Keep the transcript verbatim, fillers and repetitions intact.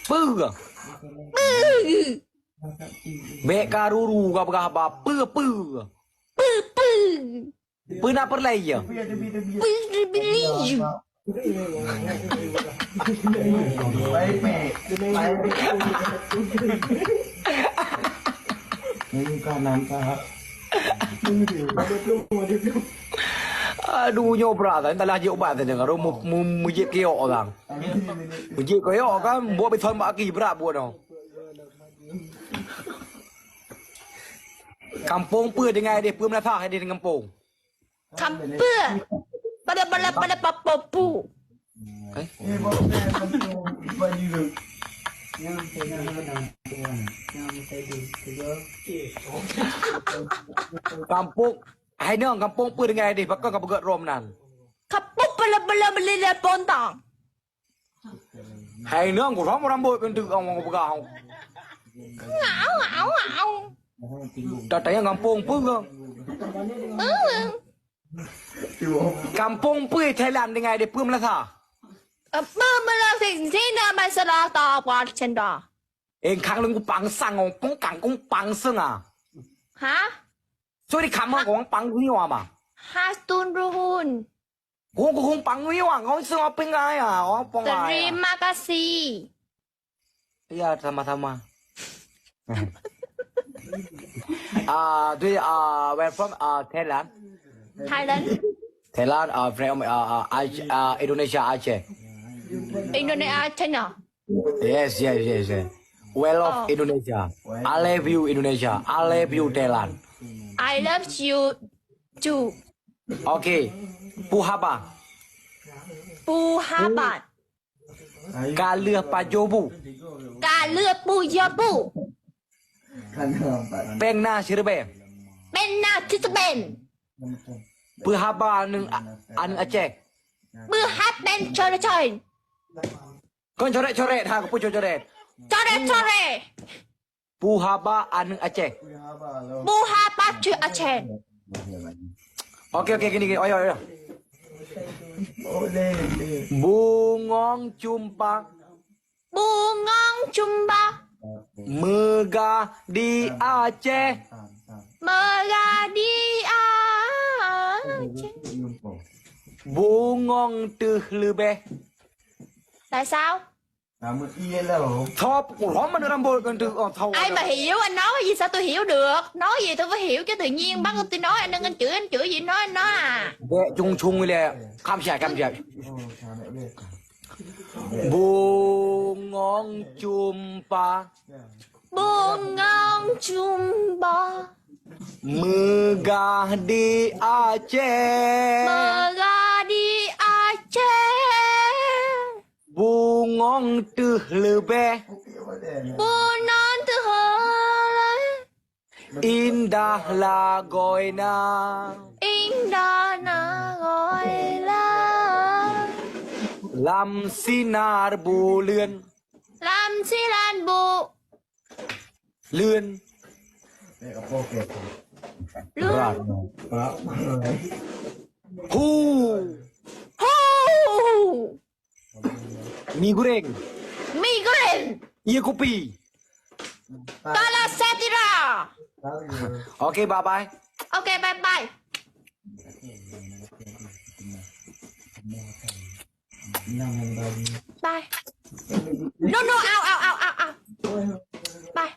Peue? Peue? Bèk karuru ka peugah haba. Peue, peue? Peue, peue? Peue na peureulèe ya? Peue, peue, peue? Aduh, nyoe brat, entahlah jeuet ubat tadi, kalau mu-, mu-, mujib kiyok orang. Mujib kiyok kan, buat beton bak aki brat buat dong. Kampung peue dengan ideh peue meulasah ideh kampung? Kampung. Pada, pada, pada papapu. Eh? Kampung, hai nong, kampung peue dengan ideh, pakon ka peugöt rom nan? Kampung bela-bela beli le pontang. Hai nong, gurong rambut keuneuk orang peugah. Ngau, ngau, ngau. Tatanya kampung peue? Hmm. Kampung peue Thailand dengan ideh peue meulasah? Apa meulasah sini masalah tak apa cinta? Eh, kang lung kupang sang, ngopong kang kupang sang ah. Hah? Sorry, kamu ngopong pang nyoe apa? Has tun ruhun. Gong, gong, gong pang nyoe, gong seng apa ngai ah, ngopong ngai ah. Terima kasih. Ya, sama-sama. Ah, do you, ah, where from? Ah, Thailand. Thailand. Thailand, ah, from, ah, ah, Ac-, ah, Indonesia, Aceh. Indonesia, China. Yes, yes, yes, yes. We love Indonesia. I love you, Indonesia. I love you, Thailand. I love you too. Okay. Peue haba? Peue haba? Ka lheueh pajoh bu? Ka lheueh pajoh bu? Péng na sireubée? Péng na sireubée? Peue haba aneuk, aneuk Aceh? Peue haba coret-coret? Kon coret-coret ha, peue coret-coret? Coret-coret. Peue haba aneuk Aceh? Peue haba ceuek Aceh? Oke, oke, gini, gini. Oh, ya, ya. Bungong cumpa. Bungong cumpa. Meugah di Aceh. Meugah di Aceh. Bungong teuh leubeh. Lai sao? Nama iya lo. Thop, uroe mana rambut kan tu? Oh, thop. Ai, bah hiu, nau ye satu hiu dek. Nau ye tu bah hiu ke tu nying bang tu nau ada ngencun, cu ye nau nau. Dek cung cung le. Kam siap, kam siap. Oh, sana dia. Bungong cumpa. Bungong cumpa. Meugah di Aceh. Meugah di Aceh. Bungong teuh leubeh. Bungong teuh leubeh. Indah lagoina. Indah lagoina. Lam sinar buleuen. Lam sinar bu. Leuen. Leuen. Berat. Hu. Hu. Mi goreng. Mi goreng. Iya kopi. Tala setira. Oke, bye bye. Oke, bye bye. Bye. No, no, ow, ow, ow, ow, ow. Bye.